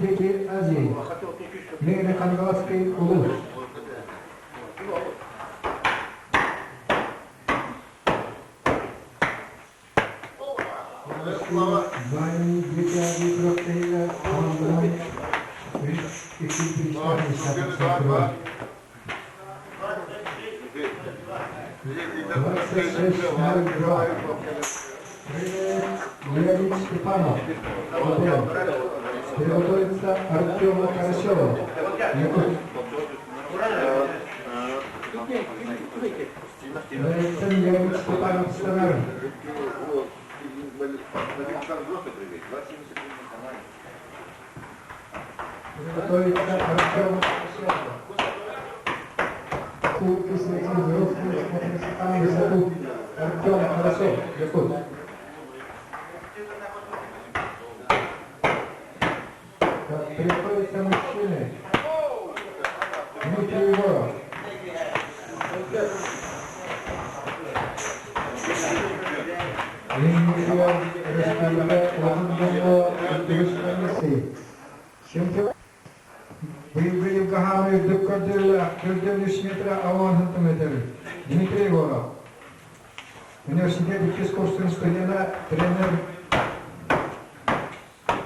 Дети Азии. Нижнехангаласский улус. Баай Дети Азии күрэхтэһиигэ хамаанданан үс икки бириистээх миэстэ тахсан турар. 26.02. Леонид Степанов, ЛДН. Приготовиться Артема Карасева, Якутск. Леонид Степанов Станар. Приготовиться Артема Карасева. Кубки среди взрослых смотрит высоту Артем Карасев, Якутск. Так, приготовиться мужчины. Дмитрий Егоров. Линия Республика Улахан дьоҥҥо үгүс комиссии. Чемпион Быйылгы дьылга хаамыы үрдүк көрдөрүүлээх көрдөөн үс метра ауан сантиметр Дмитрий Егоров. Университет иккис курсун студена, тренер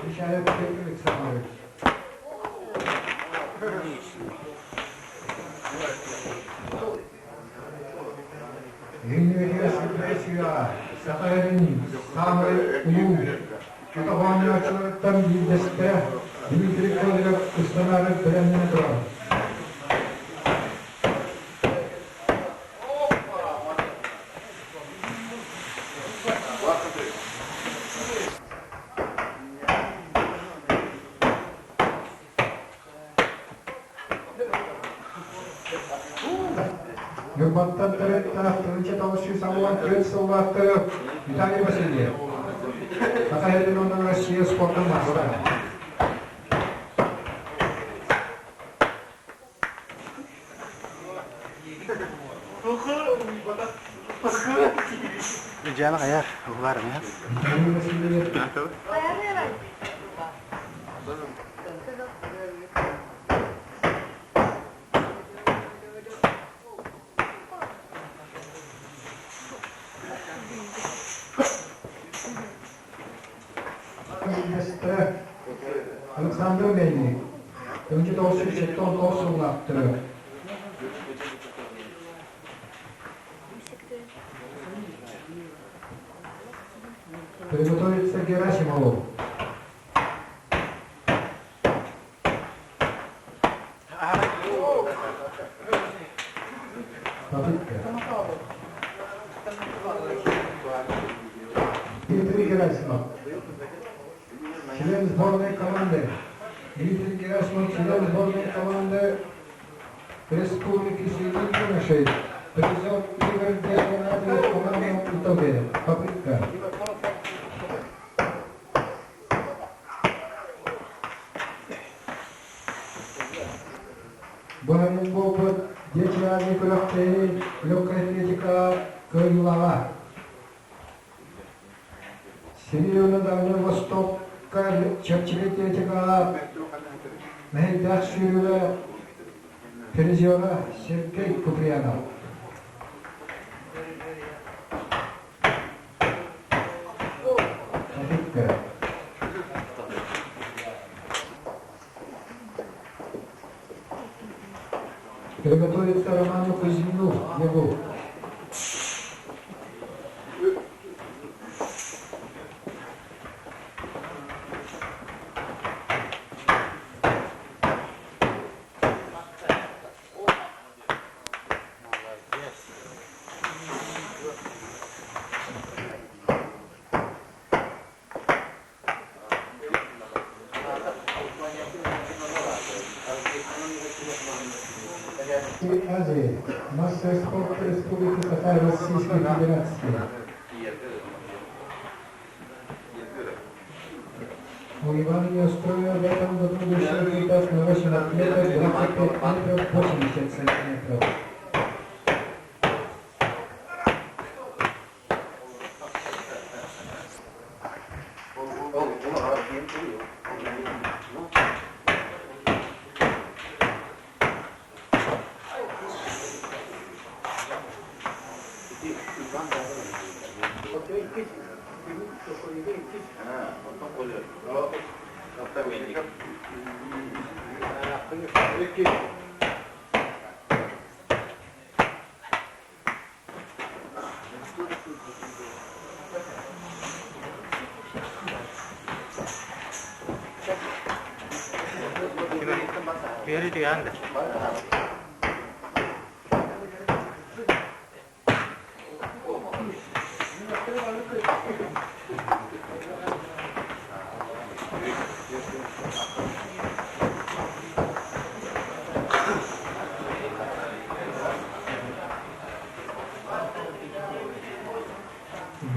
Михаил Александрович. Юниверситет Саха сирин саамай улуу Атаҕааннааччыларыттан биирдэстэрэ Дмитрий Козырев ыстанаары бэлэмнэнэ турар. Ньурбаттан төрүттээх 1994 сыллаахтары Виталий Васильев, Саха сирин уонна Россия спордун маастара. Дьаана хайар, уһулар эмиэ. Виталий Васильев Биирдэстэрэ Александр Мельник, 1979 сыллаахтары. Приготовиться Герасимову. Попытка. Дмитрий Герасимов. Член сборной команды. Дмитрий Герасимов, член сборной команды Республики среди юношей. Призер игр Детской в командном итоге. Попытка. Быһайын буолбут Дети Азии күрэхтэһии легкая атлетика кыайыылааҕа. Сибиир уонна Дальнай Востокка чэпчэки атлетикаҕа мэһэйдээх сүүрүүгэ призера Сергей Куприянов. Попытка. Приготовиться Роману Кузьмину, Егу. Азии, мастер спорта Республики Саха Российской Федерации. У Ивана Неустроева в этом году вышел результат на 8 атлетов 25 метров 80 сантиметров.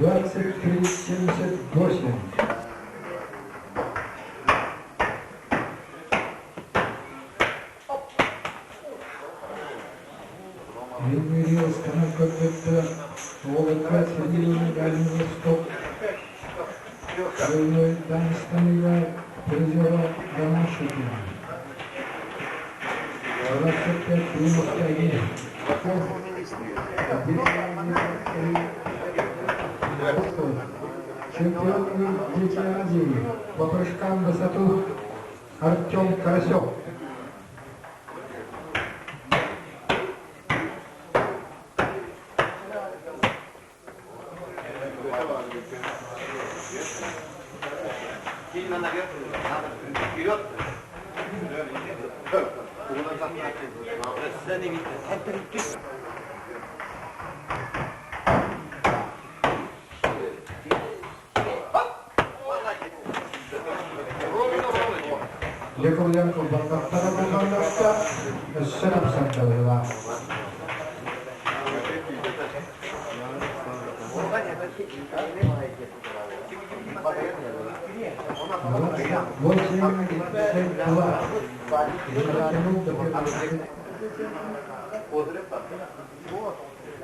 23,78. Риммерил станок Волокат Сергеевна Дальний Восток. Двойной Данстанова призера Домашикина. 25,91. Чемпион Дети Азии по прыжкам в высоту Артем Карасев. Сильно наверх, надо вперед. Яковленко Бандактара Бандакта, Сенапсандалыла. 8,52. Затянул до первого.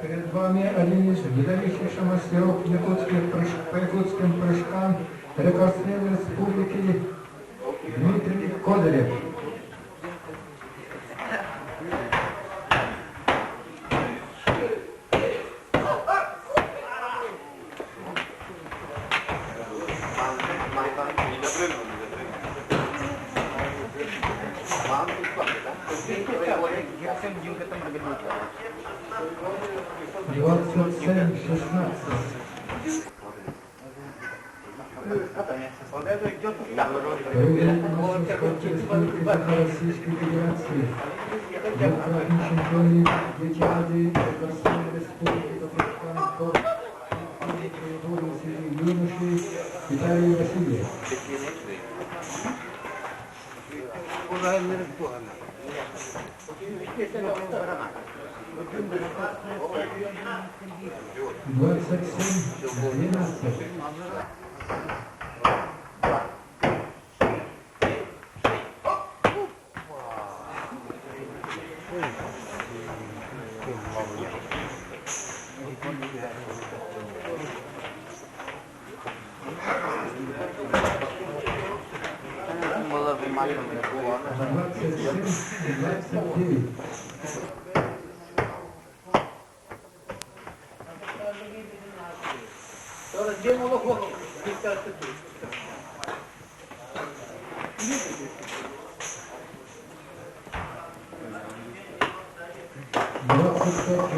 Перед вами один из выдающихся мастеров якутских по якутским прыжкам, рекордсмен республики Дмитрий Козырев. 27,16. Прыгает мастер спорта Республики Саха Российской Федерации. Двукратный чемпион Дети Азии, рекордсмен Республики по прыжкам в среди юношей Виталий Васильев. 27,12. 27,29.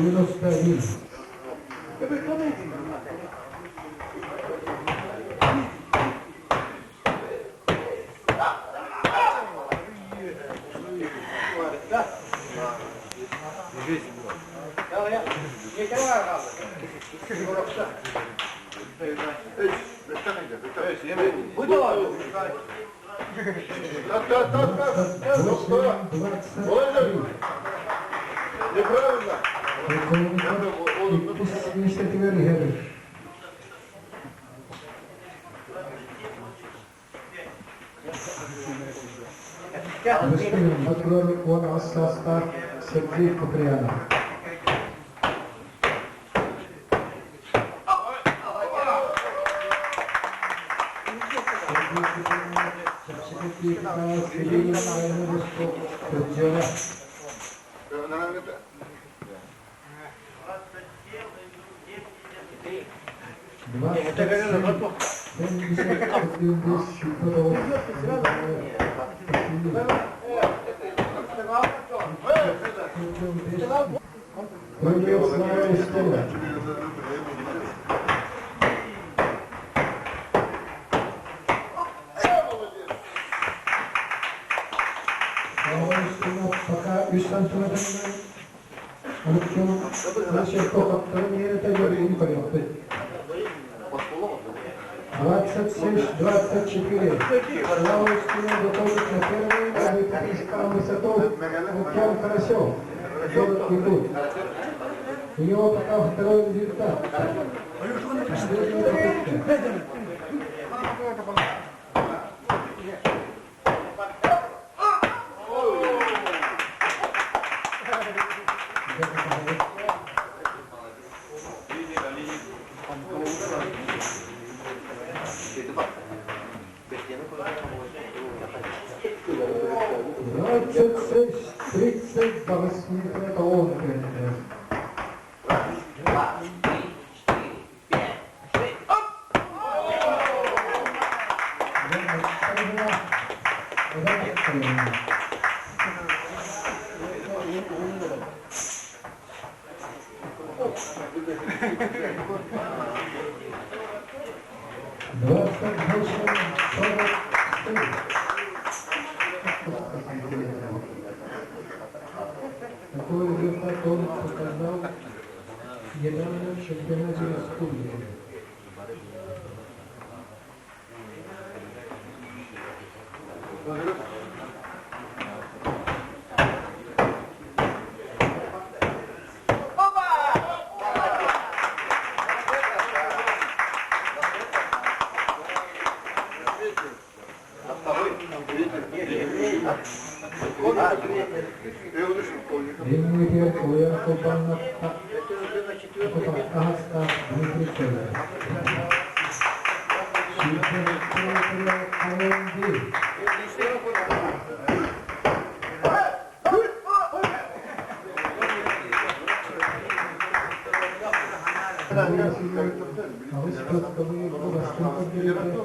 25,91. 28,23. Неправильно. Иккис миэстэтигэр иһэр. Бастыыр 18 саастаах Сергей Куприянов. Сергей Куприянов чэпчэки атлетикаҕа Сергей Дальний призера. 27, 71. Крыльев Слава Устина. Слава Устина пока үс сантиметрынан Артем Лещенко хаптарын иэрэтэ дьоруйун көрүөхпүт. 26-24. Слава Устина выходит на первый прыжка в высоту Артем Карасев. Город Якут. У него пока второй результат. Последняя попытка. 26-30 баҕыс метр тоҕуон күөннээх. 28-43. Такой результат он показал недавно в чемпионате республики. Риммитигэр кулуйан кылбаҥнатта аһастаах Дмитрий Федоров. Сүүрбэ хайан дии. Аҕыс кыахтабыйы бастыҥ көрдөрүүтэ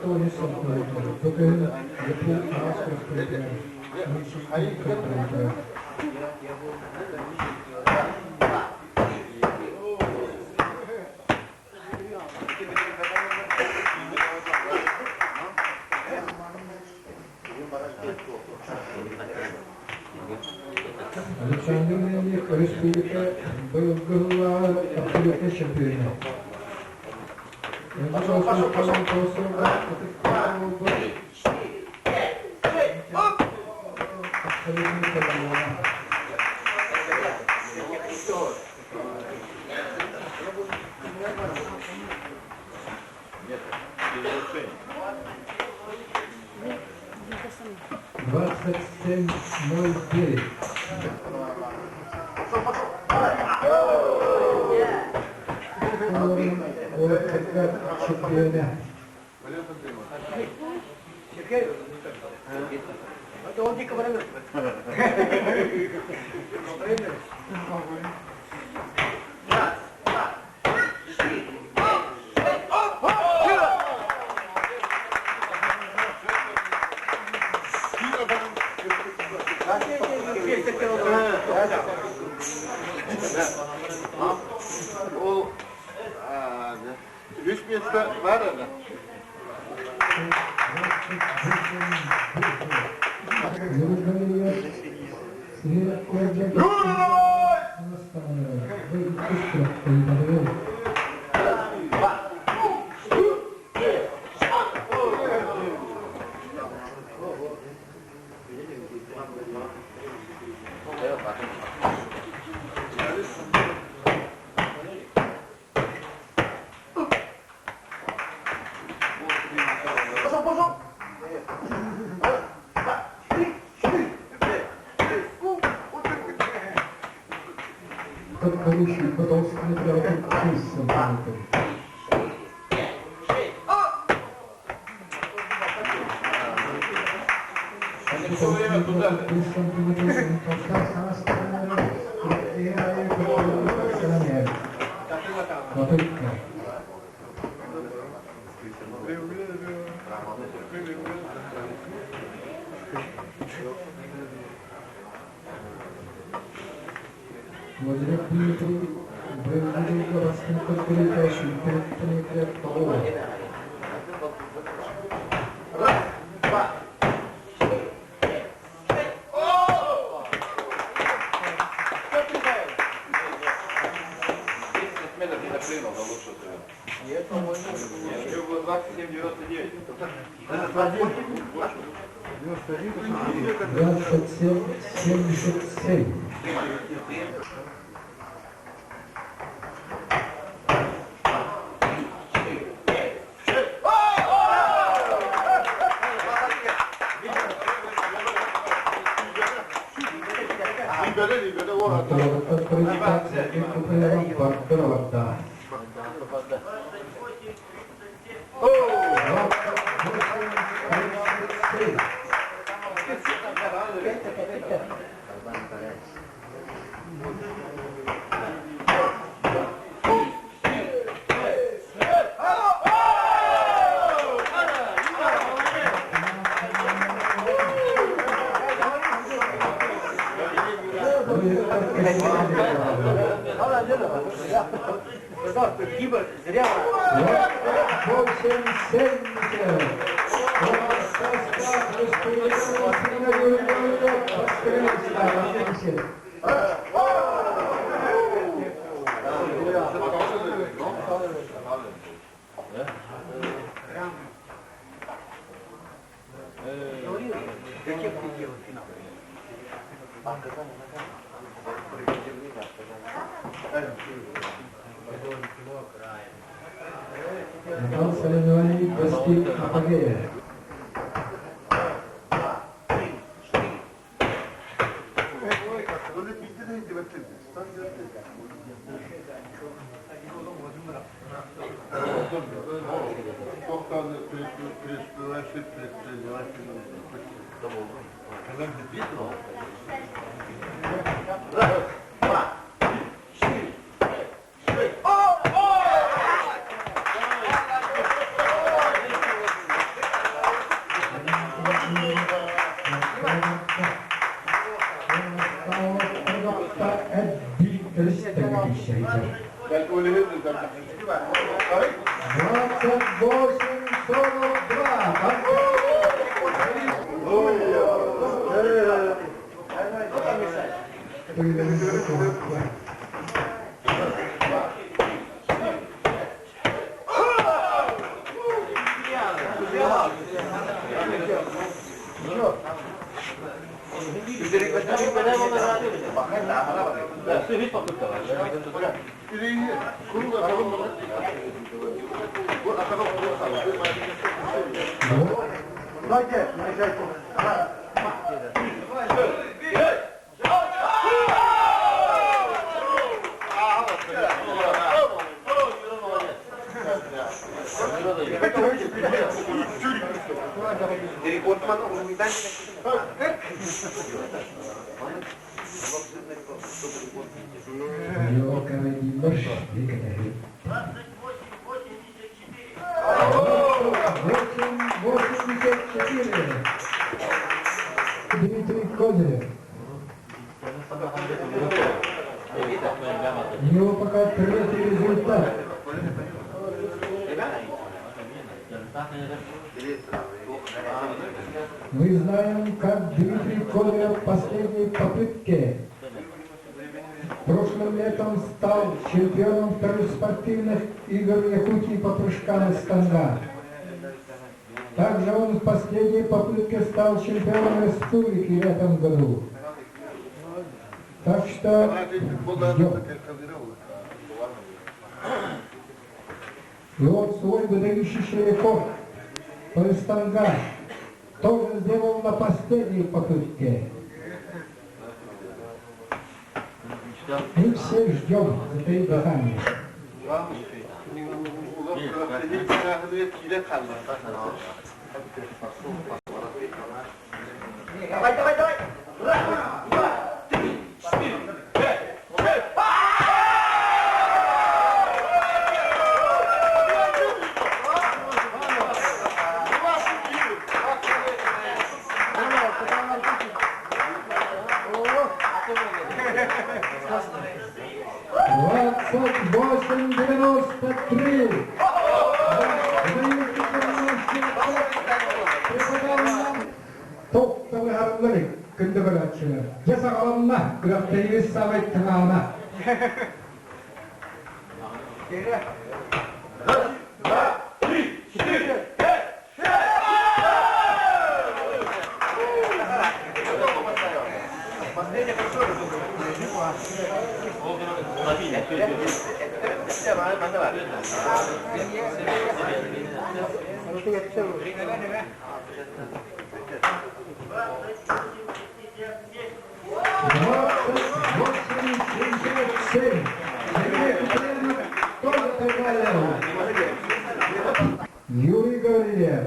26 сантиметр. Бу күһүн ГПУ араас күрэхтэһиитигэр кыттыбыта. Александр Леонидович өрөспүүбүлүкэ быйылгы сыллааҕы абсолютнай чемпиона. Абсолютный чемпиона. 27:09. Чемпиона. Ол үс миэстэ баар эрэ. 36 сантиметр. Попытка. Владимир Дмитрий быйылгы бастыҥ көрдөрүүтэ сүүрбэттэн тоҕус. Нет, по-моему, у него было 27,99. 27,77. 28,70. Накал соревнований достиг апогея. 28,42. Дмитрий Козырев. У него пока третий результат. Мы знаем, как Дмитрий Козырев в последней попытке прошлым летом стал чемпионом вторых спортивных игр Якутии по прыжкам из станга. Также он в последней попытке стал чемпионом республики в этом году. Так что ждем. И вот свой выдающийся рекорд по станга тоже сделал на последней попытке. Мы все ждем, затаив дыхание. Давай, давай, давай! Раз, два, три, четыре, пять, шесть. 28-93. Тоқталыһарыллар күндү көрөөччүлэр. Дьэ саҕаланна күрэхтэһии саамай тыҥаана. Раз, два, три, четыре, пять, шесть! Последняя хорошо. 28-77. Сергей Куприянов тоже Тайгалев. Юрий Гаврилев.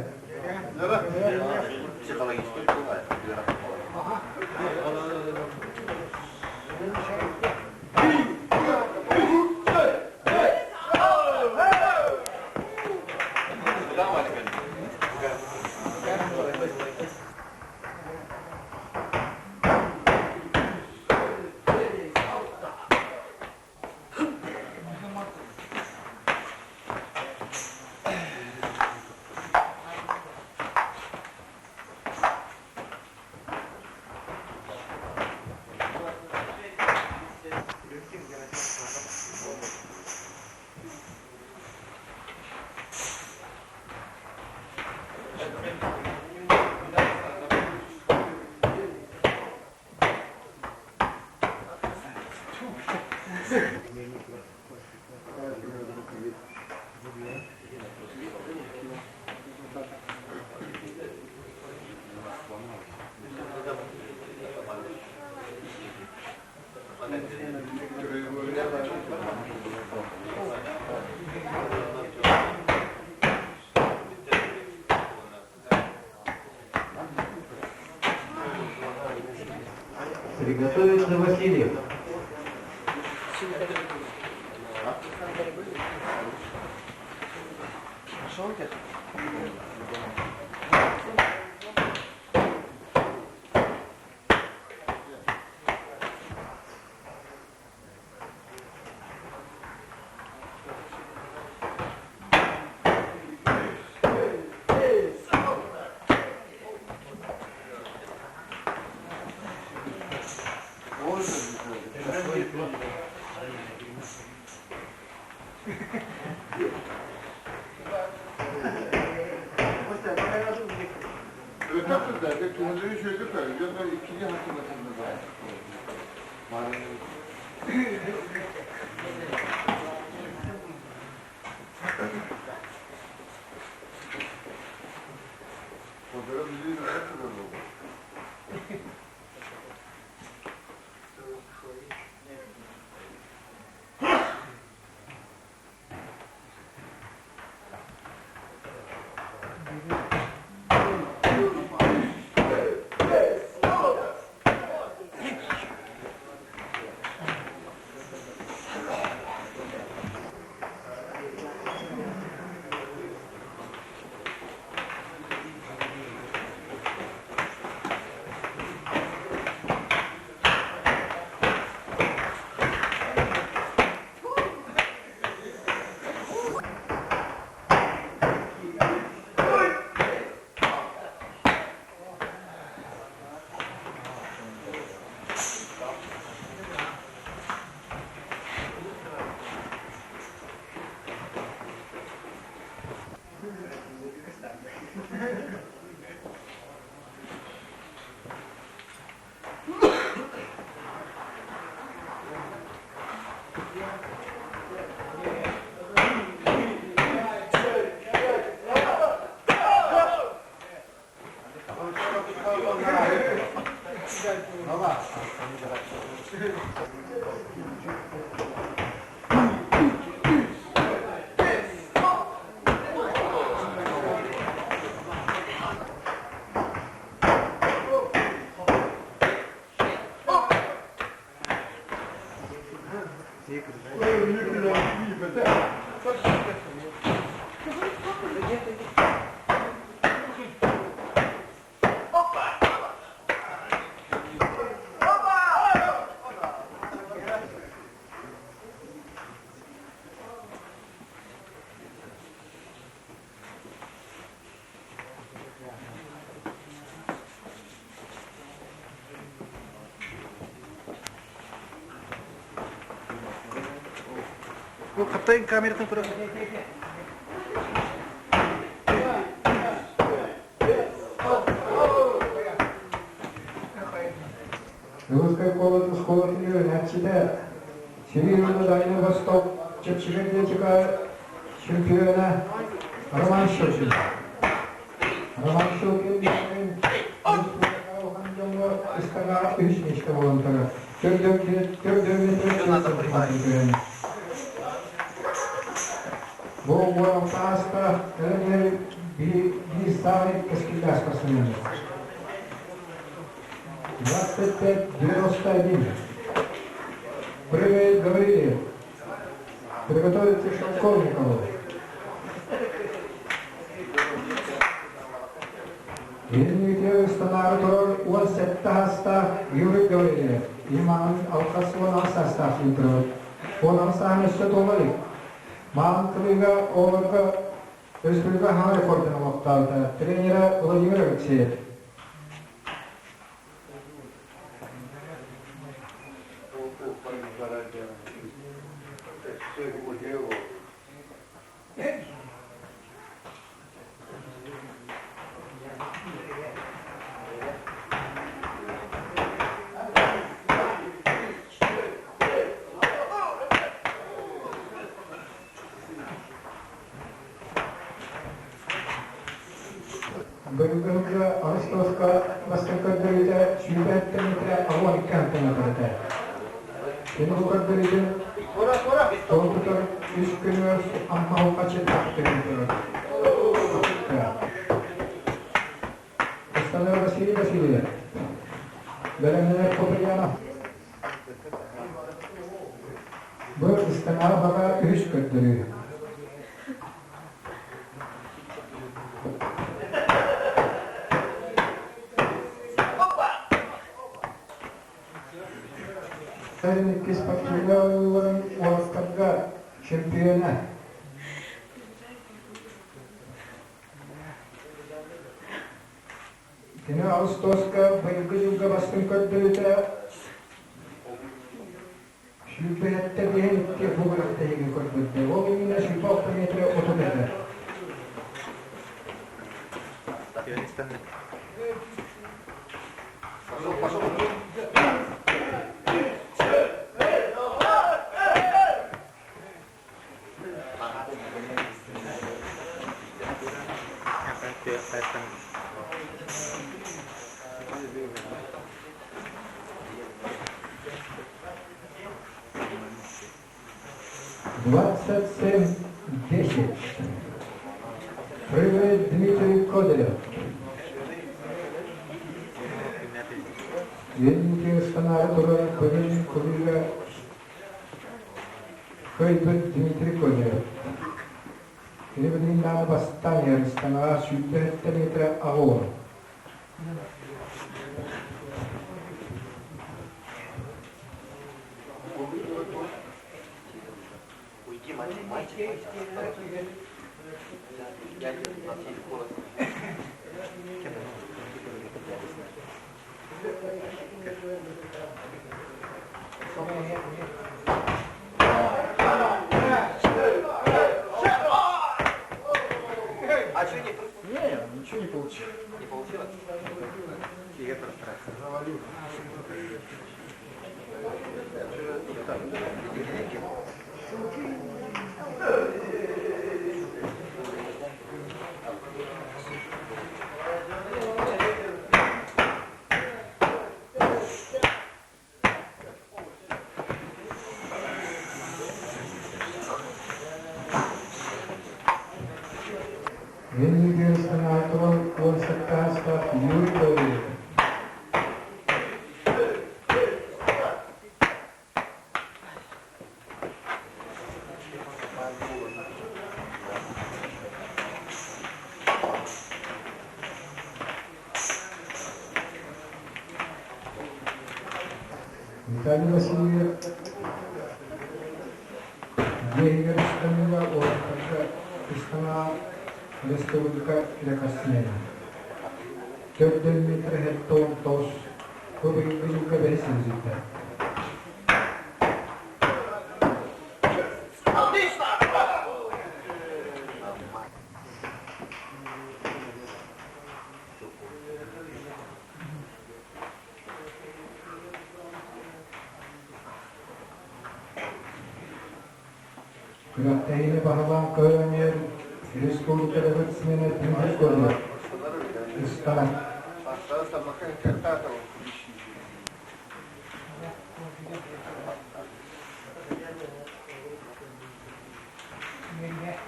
Приготовиться Васильев. Бу хаптайын камератын турар. Русская школа үөрэнээччитэ Сибиир уонна Дальнай Восток чэпчэки атлетика чемпиона Роман Щукин. Роман Щукин улахан дьоҥҥо ыстаҥаҕа үһүс миэстэ буолан турар. Төрдө Бу уон саастаах кэлэн биир саамай кэскиллээх спортсмен. 25-91. Прыгает Гаврилев. Приготовиться Шелковникову. Илин ыстанаары турар 17 саастаах Юрий Гаврильев. Иман алқас 16 саастаах турар. 16 сааһын өссө туола илик. Маан кылыыга оҕолорго республика хаҥа рекордун олохтообута. Тренера Владимир Алексеев. Быйылгы Арыстовка бастакы көрдөрүүтэ сүүрбэттэн метрэ 12 антыҥа Кини бу көрдөрүүтүн толкутар үс күнүгэр Аммаһылга чытаахтыгын турар. Ыстанар Василий Васильев. Бэлэмнэнэр Куприянов. Бу ыстанаҕа баҕа үһүс көрдөрүү. Сайын иккис спортивнай оонньууларын уолаттарга чемпиона. Кини Аҕыстооска быйылгы дьылга бастыҥ көрдөрүүтэ сүүрбэһэттэ биэһин икки бу күрэхтэһиигэ көрдөрдө. Ол иннинэ 26 метрэ 30 этэ. 27-10. Прыгает Дмитрий Кодырев. Дмитрий ыстанаары турар бүгүн кулууга кыайбыт Дмитрий Кодырев. Кини билигин даҕаны бастаан иһэр ыстанаҕа 27 метрэ аҕа Уйди, мальчик, мальчик, мальчик. Я голос. А что не Не, ничего не получилось. Не получилось? Завалил. Венгрия сенаторын 18 Юрий Гаврилов. Виталий Васильев дьиэһигэр ыстаныыга уолаттарга ыстана республика рекордсмена. Төрдөн метр 79 бу быйылгы дьылга бэһис результат. Отлично! Күрэхтэһиини баһылаан көрөн иһэр республика спортсмена Дмитрий Козырев ыстаан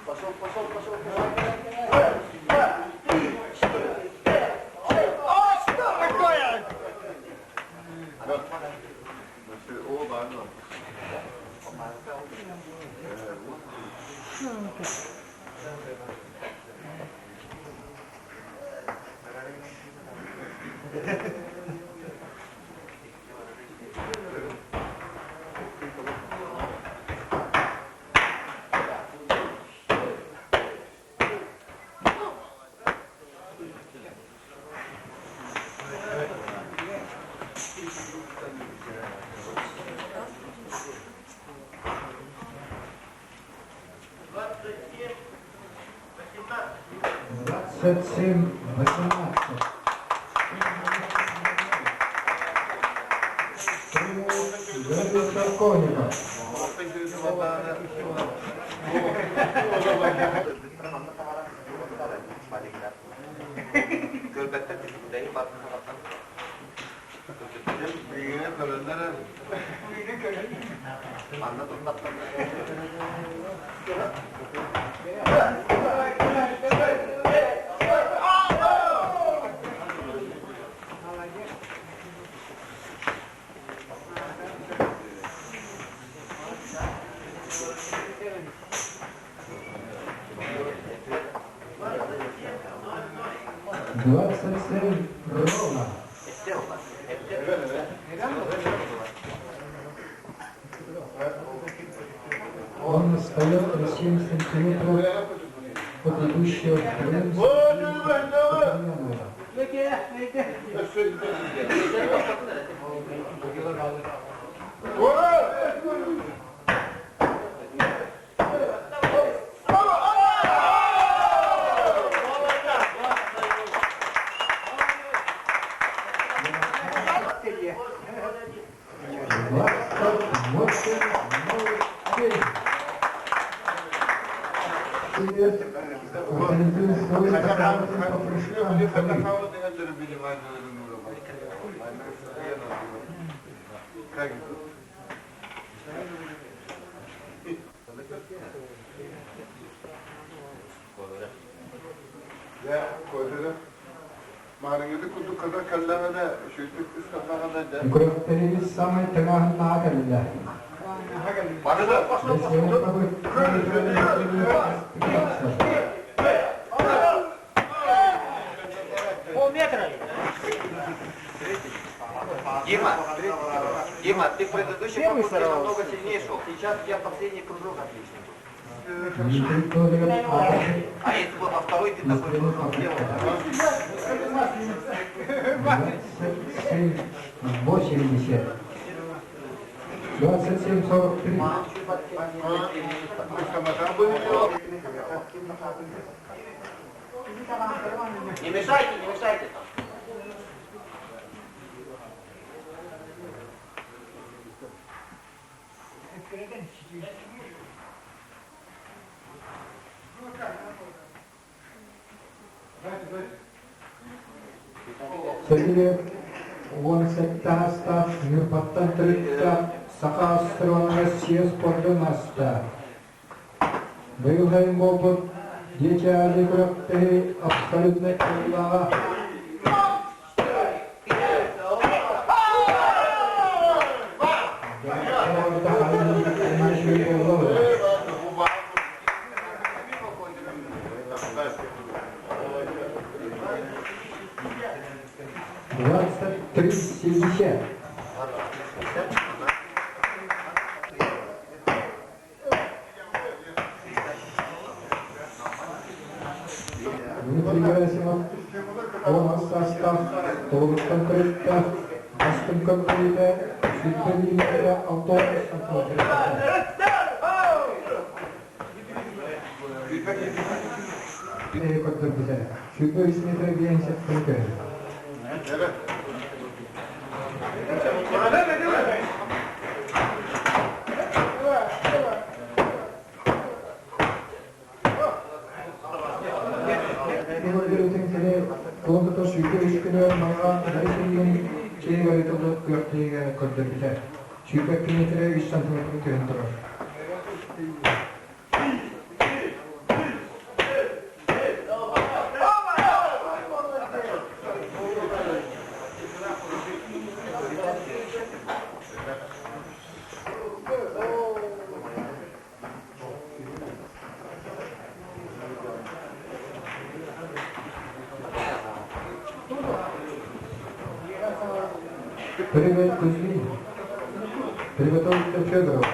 Пошел, пошел, пошел, пошел. Раз, два, три, четыре, пять, шесть. О, что такое? 27-18. Григорий Шелковников. 27 ровно. Он отстает на 7 сантиметров от ведущего вторым Сергея. 28-05. Валентин Күрэхтэһиибит саамай тыҥааһыннааҕа кэллэ. Полметра. Дима, Дима, ты в предыдущей попытке намного сильнее шел. Сейчас у тебя последний кружок отличный был. Дмитрий Козырев А если бы во второй ты такой кружок делал? 27-80. 27-43. Не мешайте, не мешайте там. Сергеев 17 аастаах Ньурбаттан төрүттээх Саха ССР Россия спордун ааста. Быйыл сайын буолбут Дети Азии күрэхтэһии абсолютнай кыайыылааҕа. 23,70. Дмитрий Герасимов уон саастаах Толугуттан төрүттээх бастыҥ көрдөрүүтэ сүүрбэ биир 60 сантиметр. Көрдөрбүтэ. 23 метр 57 көһү. сиригин чэйигэр ыытыллыбыт күрэхтэһиигэ көрдөрбүтэ. 22 миэтэрэ үс сантиметры түһэн турар. Привет, Кузьмин. Приготовиться Федоров.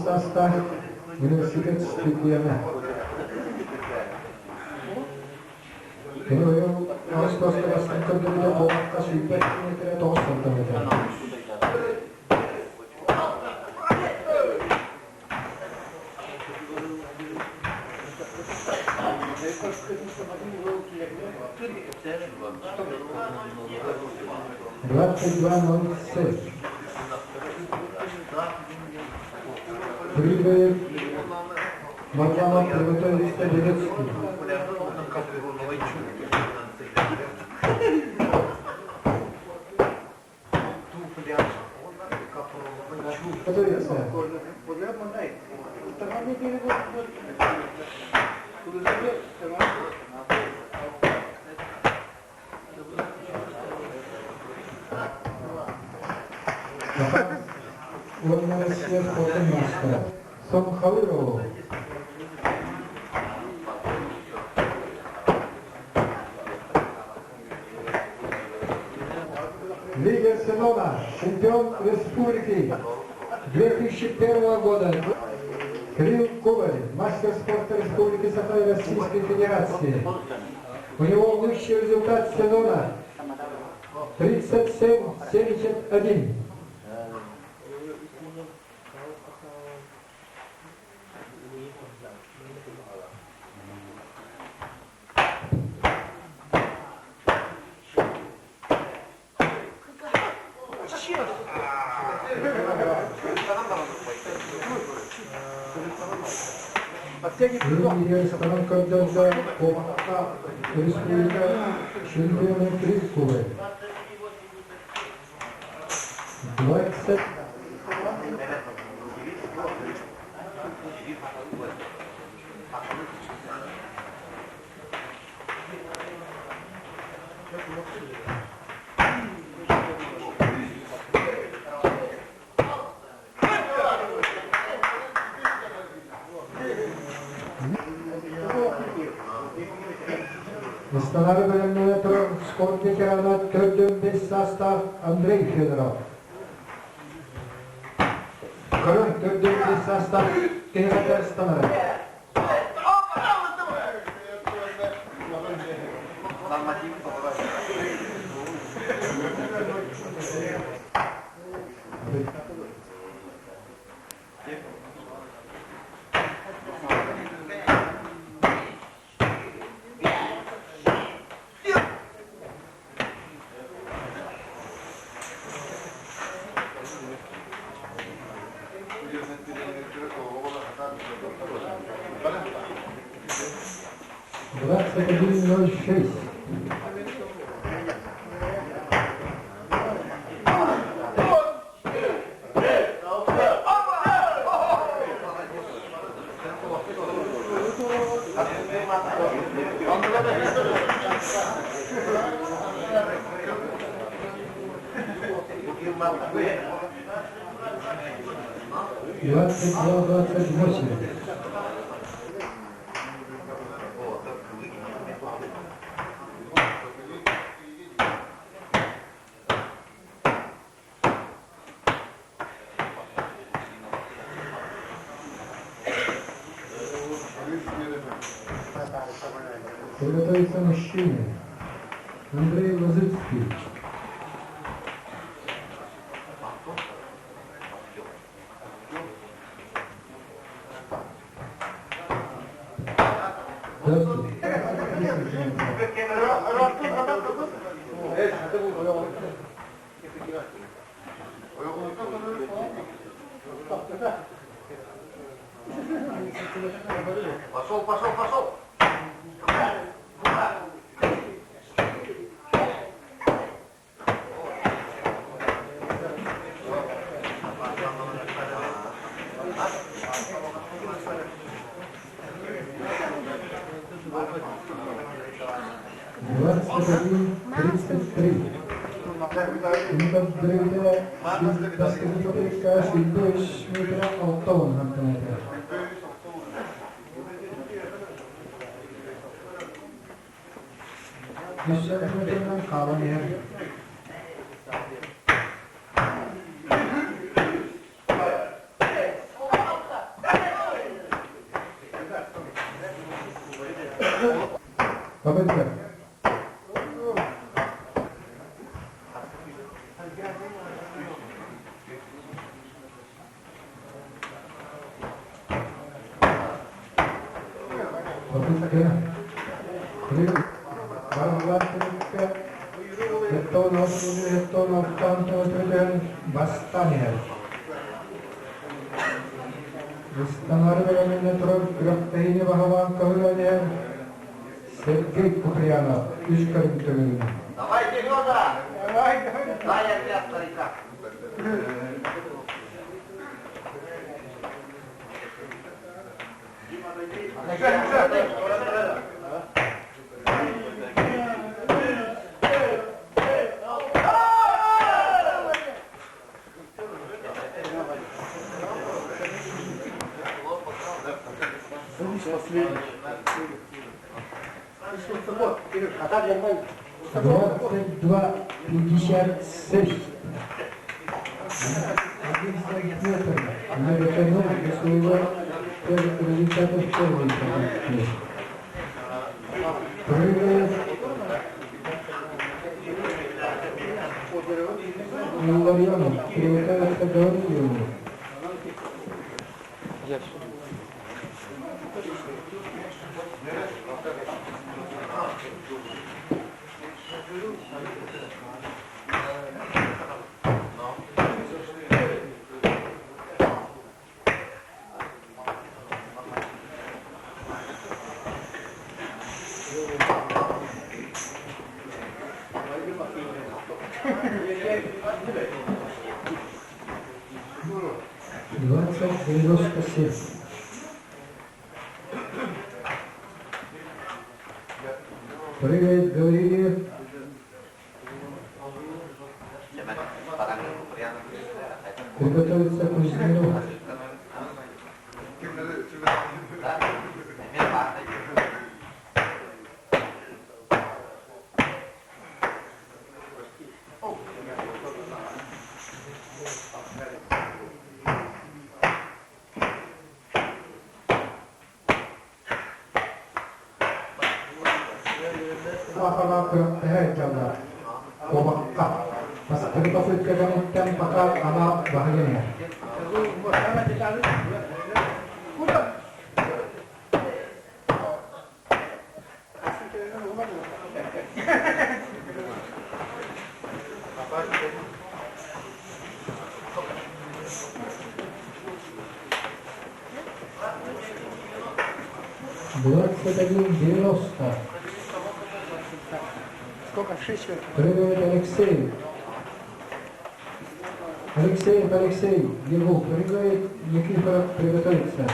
Састаах университет чемпиона. Кини быйыл Аҕыс бастыҥ көрдөрүүтэ куобахха сүүрбэт миэтэрэ тоҕус сантиметр. 22.07. Прибыль Варламов приготовился Белецкий. Готовится. Уонна Россия спортун маастара Сомхалырова. Лидер сезона, чемпион республики 2001 года Кирилл Коваль, мастер спорта Республики Саха и Российской Федерации. У него лучший результат сезона 37-71. Илин көрдөрдө куобахха республика чемпиона Кирилл Коваль. 20 Ыстанары бөлөмнөнө турар спорт ветерана 45 састаах Андрей Федоров. Көрөн 45 састаах киһи ыстанары. 21.06. 22.28. Приготовиться мужчине. Андрей Лозицкий. Здравствуйте. Пошел, пошел, пошел! Два, три, четыре, пять. 21-33. Түмүк бастакы 23 метр 60 сантиметр. Үс сантиметрынан хаалан иһэр. Попытка. Попытка. Барыллаан түмүккэ 76 76 бастаан иһэр. Ыстанары бэлэмҥэ турар күрэхтэһиини баһылаан көһүлэн иһэр Сергей Куприянов үс көрүҥ түмүгүнэн. Давай, Сережа! Дай опять старика. А так нормально. 22,56. Один сантиметр не дотянул до своего результата в первой попытке. Прыгает Илларионов, приготовиться Гаврилову. 20,97. Прыгает Гаврилев. Приготовиться Кузьмину. Сахалаах күрэхтэһэ дьаллар. Куобахха. Бастакы попыткадан пока ана баһыйан иһэр. 21,90. Сколько? Шесть человек. Прыгает Алексей. Алексеев Алексей Егул прыгает, Никифоров приготовится.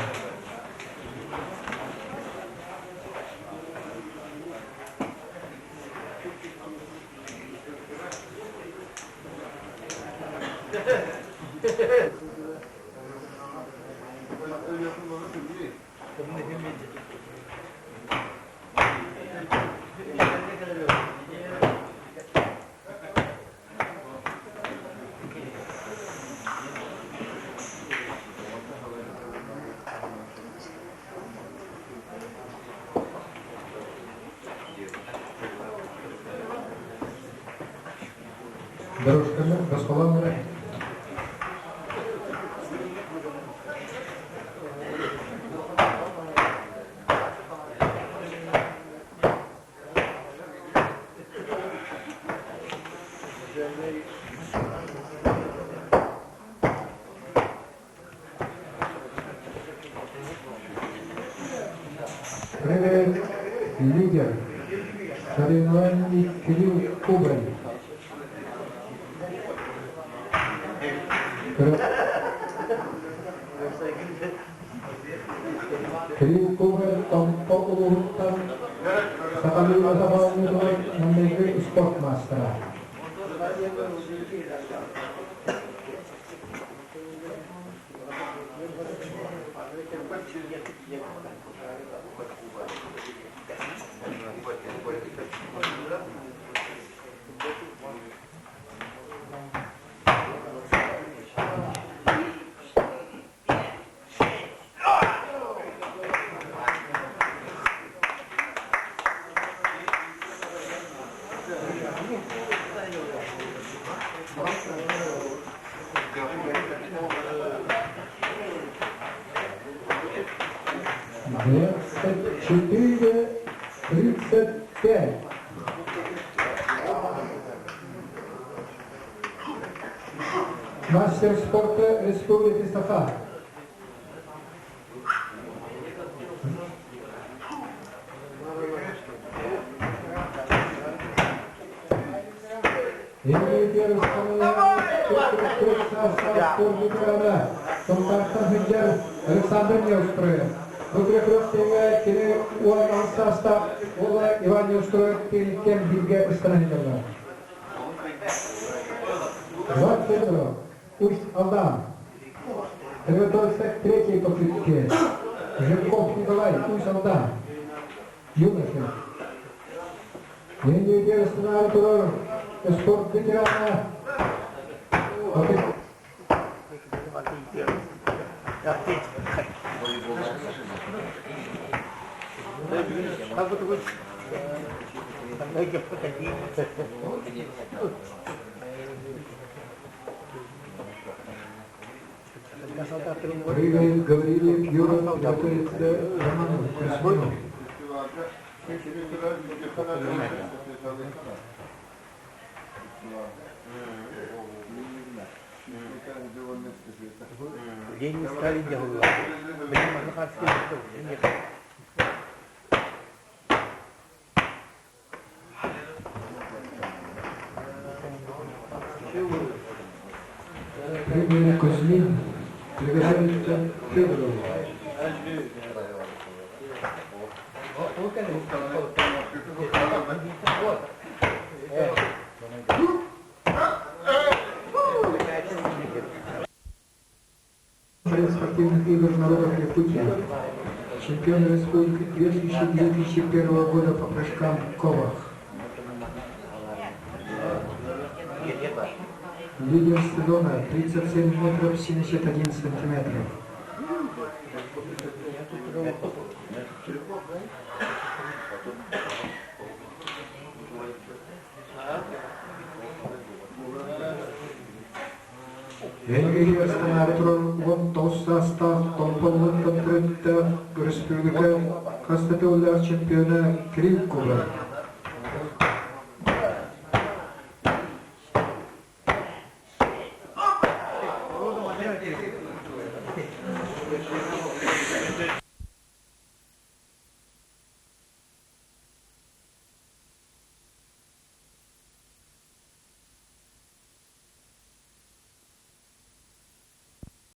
Дорожканы босхолоон. Прыгает лидер соревнований Кирилл Кубарев. Кирилл Кубарев Томпо улууһуттан сахалыы атах оонньуутугар маҥнайгы спорт маастара. 24-35. Мастер спорта Республики Саха. Александр Неустроев. Бу күрэхтэһиигэ кини 16 саастаах уола Иван Неустроев кэм бииргэ ыстанан 22 Усть-Алдан. Приготовился к третьей попытке. Жирков Николай, Усть-Алдан. Юноша. Линию турар спорт ветерана. Прыгает Гаврилов Юра, готовится Роману Кузьмину. Ленин Сталин дьаһаллар. Билим манна Прыгает Кузьмин, приготовится Федорову. Спортивных игр народов Якутии. Чемпион республики 2001 года по прыжкам в ковах. Лидер сезона 37 метров 71 сантиметров. Венгрия 19 састаах Томполлуттан төрүттээх республика хас да төгүллээх чемпиона Кирилл Кубар.